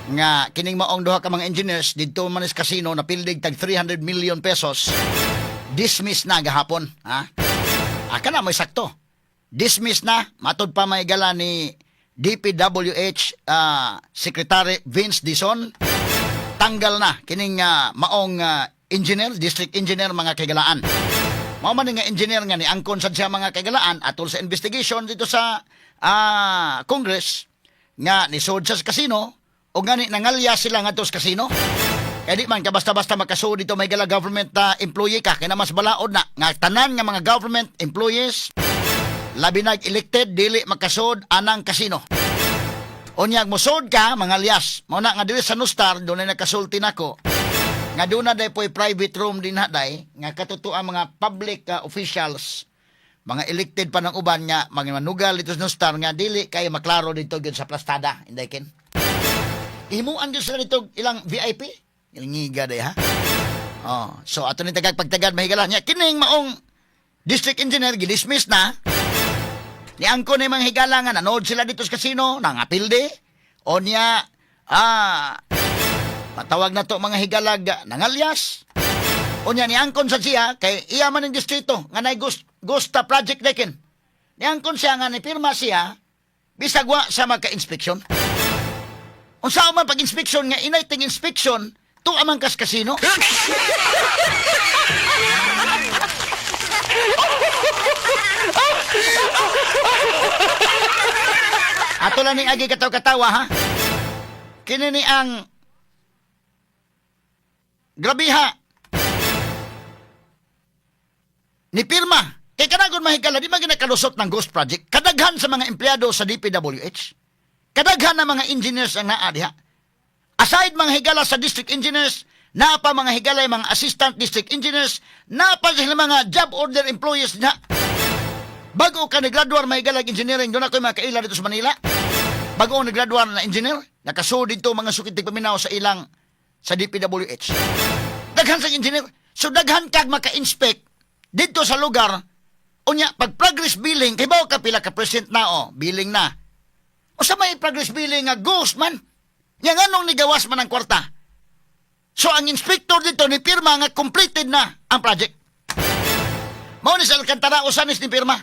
Nga kining maong duha ka mga engineers didto man sa casino napildig tag 300 million pesos, dismiss na gahapon, ha? Ah, kana may sakto. Dismiss na matud pa may gala ni DPWH Secretary Vince Dizon, tanggal na kining maong engineer, district engineer, mga kaigalaan. Mao man ni nga engineer nga ni angkon sad siya, mga kaigalaan, atol sa investigation dito sa Congress nga nisod siya sa casino o gani nangalya sila ngadto sa casino. Kaya di man ka basta-basta makasud dito may gala, government employee ka, kaya na mas balaod na nga tanan nga mga government employees, labi nag elected, dili makasud anang casino. Unyag mosud ka, mangalyas. Mao na nga diri sa Nustar, doon na nakasulti nako nga doon na day po'y private room din ha day, nga katuto ang mga public officials, mga elected pa ng uban nga mga manugal dito sa Nustar nga dili kay maklaro dito gyud sa plastada. Inday ken. Himuan gyud sila dito ilang VIP. Ilang day ha. Oh, so ato ni tagag pagtagad, mahigala niya kining maong district engineer gidismiss na. Ni angko ni mga higala nga nanood sila dito sa casino, nangapilde. O niya, patawag na to mga higalag, nangalyas. O niya, ni angkon sa siya, kay iya man ang distrito, nga nay gusta project dekin. Ni angkon siya nga ni pirma siya, bisag wa sa magka-inspection. Unsa man pag-inspection nga inay ting inspection, tuwa man kas casino. Ato lang ning agi kataw-katawa ha. Kini ni ang grabiha ni pirma. Kay kanagon, mahigala, di man ginakalusot ng ghost project. Kadaghan sa mga empleyado sa DPWH. Kadaghan na mga engineers ang naa diha. Aside, mga higala, sa district engineers, naa pa, mga higala, yung mga assistant district engineers, naa pa sila mga job order employees na. Bago ka nag-graduate, mga higala, engineering, doon ako yung mga kaila dito sa Manila. Bago nag-graduate na engineer, nakasud dito mga sukit paminaw sa ilang sa DPWH. Daghan sa engineer. So daghan kag maka-inspect dito sa lugar. Unya, pag progress billing, kay ba ka pila ka percent na o, billing na. O sa may progress billing nga ghost man. Nya nganong nigawas man ang kwarta? So ang inspector dito ni pirma nga completed na ang project. Mao ni sa Alcantara usanis ni pirma.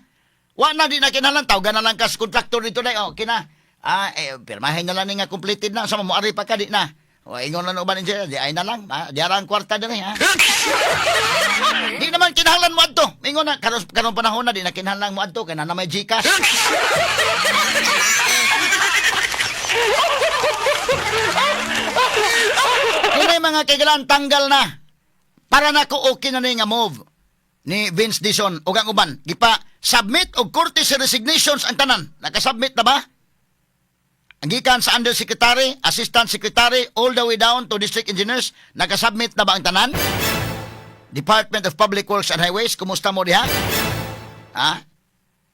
Wa na di na kinahanglan, tawgan na lang kas contractor dito day oh kina. Ah eh, pirmahin na lang ni nga completed na sa mo ari pa ka di na. O ingon lang uban engineer, di ay na lang, ah, di ara ang kwarta diri ha. Di naman kinahanglan mo adto. Ingon na karon karon panahon na di na kinahanglan mo adto kay na may GCash. Kini, mga kaigalan, tanggal na. Para nako okay na ni nga move ni Vince Dizon ug ang uban. Gipa submit og courtesy resignations ang tanan. Nakasubmit na ba? Ang gikan sa undersecretary, assistant secretary, all the way down to district engineers, nakasubmit na ba ang tanan? Department of Public Works and Highways, kumusta mo diha? Ha?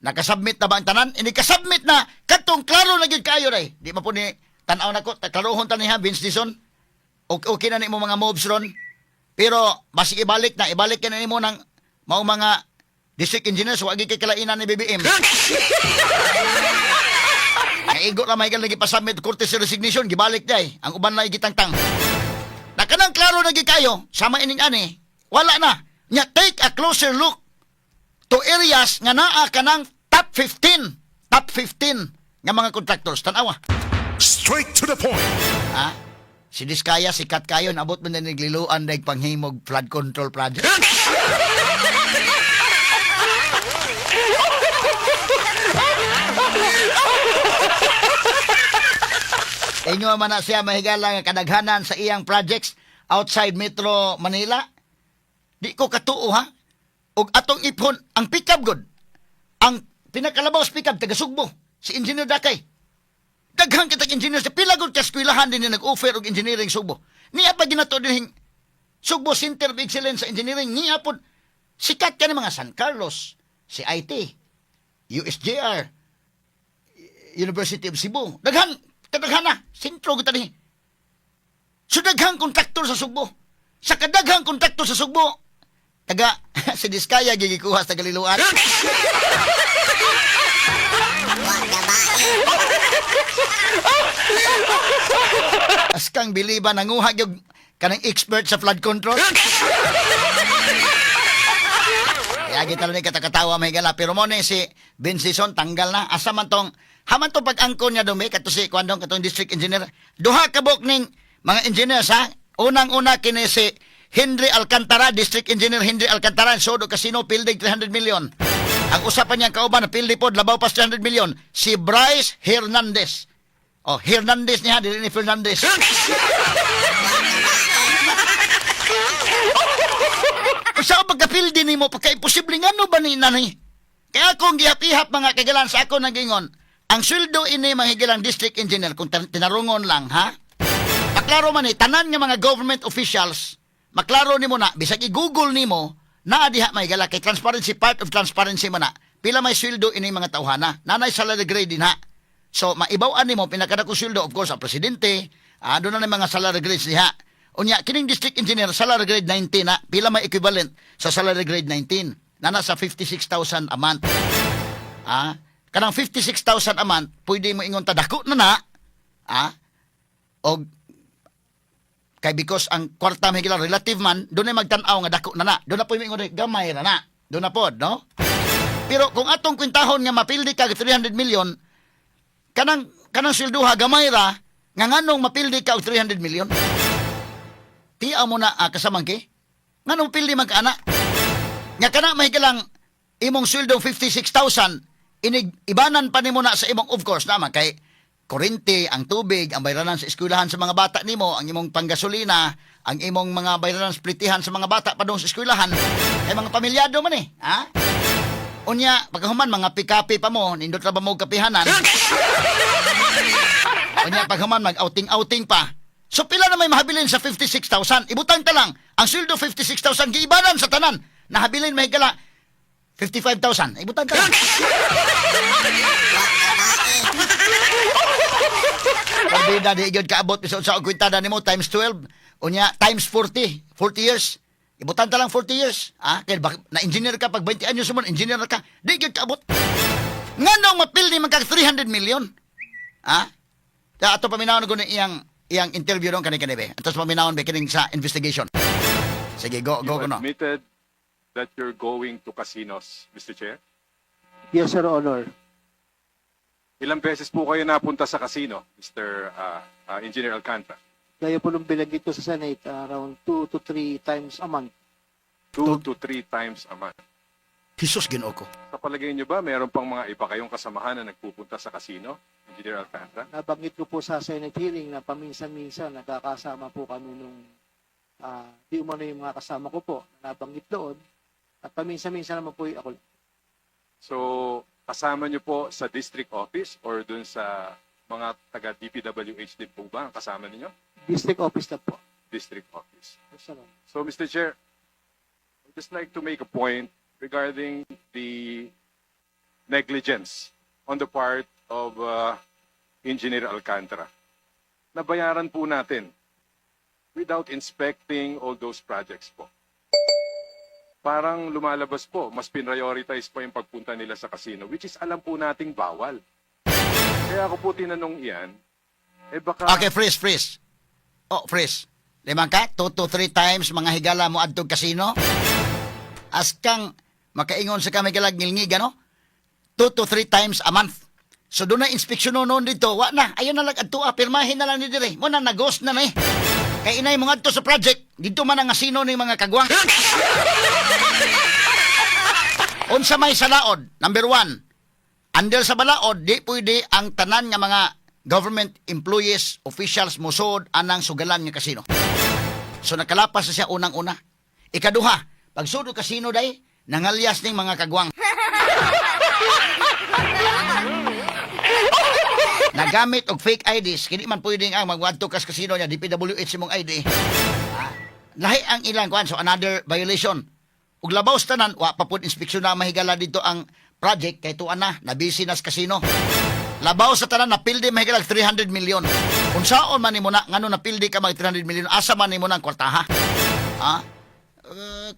Nakasubmit na ba ang tanan? Ini kasubmit na, katong klaro na gyud kayo day. Di man po ni tan-aw nako, klarohon ta ni ha, Vince Dizon. Okay, okay na nimo mga moves ron. Pero basig ibalik na, ibalik ka na nimo ng mao mga district engineers, wa gyud kay kalainan ni BBM. Naigo ra may lagi pasubmit courtesy resignation, gibalik day. Ang uban na gitangtang. Na kanang klaro na gyud kayo, sama ining ani, wala na. Nya take a closer look to areas nga naa kanang top 15, top 15 nga mga contractors. Tanawa. Straight to the point. Ha? Si Diskaya, sikat kayo, naabot mo na nagliluan dahil panghimog flood control project. Inyo man na siya mahigala nga kadaghanan sa iyang projects outside Metro Manila. Di ko katuo ha. Og atong ipon ang pickup god. Ang pinakalabaw sa pickup taga Sugbo, si Engineer Dakay. Daghan kitag engineer sa pila gud ka eskwelahan din nag-offer og engineering Sugbo. Niya pa ginato din Sugbo Center of Excellence sa Engineering niya pod sikat ka ni mga San Carlos, si IT, USJR, University of Cebu. Daghan, kadaghan na, sentro gud tani. So daghang kontraktor sa Sugbo. Sa kadaghang kontraktor sa Sugbo, taga si Diskaya gigikuha sa Tagaliluan. Wa gabae. Askang biliba, nanguha yung kanang expert sa flood control. Kaya kita lang ni katakatawa, may gala. Pero mo ni si Ben Sison, tanggal na. Asa man tong, haman tong pag-angkon niya dumi, kato si Kwandong, katong district engineer. Duha kabok ning mga engineers ha. Unang-una kini si Henry Alcantara, District Engineer Henry Alcantara, Sodo Casino, pildig 300 million. Ang usapan niyang kauban, pildi pod, labaw pas 300 million, si Bryce Hernandez. Oh, Hernandez niya, dili ni Fernandez. Sa pagkapildi nimo, pagka-imposible nga no ba ni nanay? Kaya akong gihap-ihap, mga kagalan, sa ako nagingon, ang sweldo ini mga higalang district engineer, kung tinarungon lang, ha? Maklaro man eh, tanan nga mga government officials, maklaro nimo na, bisag i-google nimo, naa diha may gala, kay transparency, part of transparency man na, pila may sweldo ini mga tawhana, nanay salary grade din ha. So, maibaw-an nimo, pinakadako sweldo, of course, ang presidente, doon na mga salary grades diha. Unya, kining district engineer, salary grade 19 na, pila may equivalent sa salary grade 19? Nana sa 56,000 a month. Kanang 56,000 a month, pwede mo ingon ta dako na na. Og kay because ang kwarta may gila relative man, doon ay magtan-aw nga dako na na. Doon na po ingon gamay ra na. Doon na pod, no? Pero kung atong kwintahon nga mapildi ka 300 million, kanang kanang swelduha gamay ra, nga nganong mapildi ka og 300 million? Tiya mo na kasamangki? Nganong pildi man ka ana? Nga kana may galang imong sweldo 56,000, inig ibanan pa nimo na sa imong, of course naman kay kurente, ang tubig, ang bayranan sa eskwelahan sa mga bata nimo, ang imong panggasolina, ang imong mga bayranan sa plitihan sa mga bata padung sa eskwelahan, kay mga pamilyado man eh, ha? Unya, pagkahuman, mga pikapi pa mo, nindot ra ba mo kapihanan? Unya, paghuman, mag-outing-outing pa. So, pila na may mahabilin sa 56,000? Ibutang ta lang, ang sweldo 56,000, giibanan sa tanan. Nahabilin may gala, 55,000. Ibutang ta lang. Pwede di gyud kaabot bisan sa kwintada nimo times 12, unya times 40, 40 years. Ibutan ta lang 40 years. Kay na engineer ka pag 20 anyos mo, engineer ka, di gyud kaabot. Nganong mapildi man kag 300 million? Ta ato paminawon ko ni iyang iyang interview ron kani kani be. Ato paminawon be kining sa investigation. Sige, go go You go no. admitted that you're going to casinos, Mr. Chair. Yes, Your Honor. Ilang beses po kayo napunta sa casino, Mr. Engineer Alcantara? Gaya po nung binanggit ko sa Senate, around 2 to 3 times a month. 2 to 3 times a month. Jesus, Ginoo ko. Sa palagay niyo ba, meron pang mga iba kayong kasamahan na nagpupunta sa casino, Engineer Alcantara? Nabanggit ko po sa Senate hearing na paminsan-minsan nagkakasama po kami nung di umano yung mga kasama ko po na nabanggit doon. At paminsan-minsan naman po yung ako. So, kasama niyo po sa district office or dun sa mga taga DPWH din po ba ang kasama ninyo? District office na po. District office. Yes, Your Honor. So, Mr. Chair, I'd just like to make a point regarding the negligence on the part of Engineer Alcantara. Nabayaran po natin without inspecting all those projects po. Parang lumalabas po, mas pinrioritize pa yung pagpunta nila sa casino, which is alam po nating bawal. Kaya ako po tinanong iyan, eh baka. Okay, freeze, freeze. Oh, freeze. Limang ka, 2 to 3 times mga higala mo adtog casino. Askang makaingon sa kami galag ngilngig, ano? 2 to 3 times a month. So doon na inspeksyon noon dito, wa na, ayaw na lang adto, pirmahin na lang ni dire. Mo na nagos na na eh. Kay inay mo ngadto sa project, dito man ang asino ni mga kagwang. Unsa may salaod? Number one, under sa balaod, di pwede ang tanan nga mga government employees, officials, musod, anang sugalan nga kasino. So nakalapas na siya unang-una. Ikaduha, pagsud og kasino day, nangalyas ning mga kagwang. Nagamit og fake IDs, kini man pwede ang magwadto kas kasino niya, DPWH imong ID. Lahi ang ilang kuan, so another violation. Ug labaw sa tanan, wa pa pud inspeksyon na mahigala dito ang project kay tuan na, nabisi na sa kasino. Labaw sa tanan, napildi mahigala 300 million. Unsaon man nimo na ngano napildi ka mag 300 million, asa man nimo na ang kwartaha? Ha?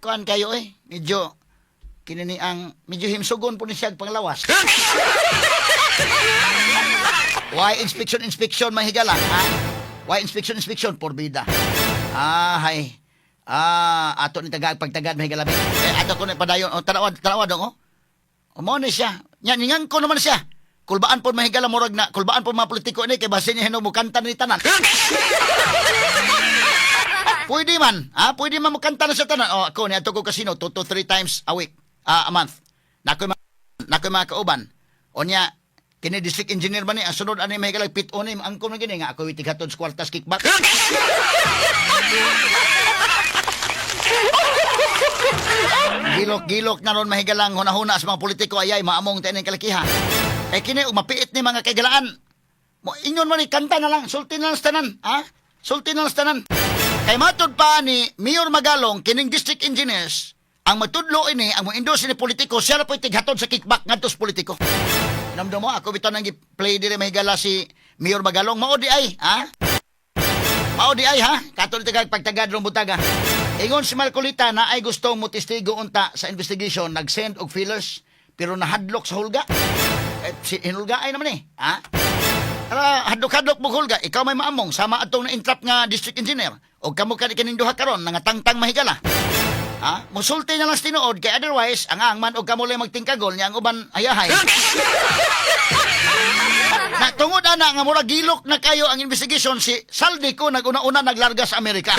Kuan kayo eh, medyo kini ni ang medyo himsugon po ni siya og panglawas. Why inspection inspection mahigala, ha? Why inspection, inspection porbida. Ah, hay. Ah, ato ni tagag pagtagad, mahigala. Eh, ato ko na padayon. Oh, tanawa, tanawa dong, oh. O, mao ni siya. Nya ningan ko naman siya. Kulbaan po, mahigala, murag na kulbaan po mga politiko ini kay basin niya mo kanta ni tanan. Pwede man, ha? Pwede man mukanta na sa tanan. Oh, ako ni ato ko kasino 2 to 3 times a week, ah, a month. Nakoy mga kauban. O niya, kini district engineer man ni ang sunod ani, mahigala, pit onim ang kuno gini nga ako itighatod sa kwartas kickback. Gilok-gilok na ron, mahigalang, hunahuna sa mga politiko ayay maamong tayo ng kalakiha. Eh kini og mapiit ni mga kaigalaan. Mo ingon man ni kanta na lang, sulti na lang sa tanan, ha? Sulti na lang sa tanan. Kay matod pa ni Mayor Magalong, kining district engineers ang matudlo ini, ang mo endorse ni politiko, siya na po'y tighatod sa kickback ngadto sa politiko. Namdo mo, ako bitaw nang gi-play dire, mahigala, si Mayor Magalong mao di ay, ha? Mao di ay, ha? Kato ni tagag pagtagad rong butaga. Ingon si Marcolita na ay gusto mo testigo unta sa investigation, nag-send og feelers pero nahadlok sa hulga. Eh, si hinulga ay naman eh, ha? Ara hadlok-hadlok mo hulga, ikaw may maamong sama atong na-entrap nga district engineer. Og kamo kani kining duha karon nangatangtang, mahigala. Ha? Musulti na lang sa tinuod kay otherwise ang ang man og kamo lang magtingkagol niya ang uban ayahay. Na tungod ana nga mura gilok na kayo ang investigation, si Zaldy Co naguna-una naglarga sa Amerika.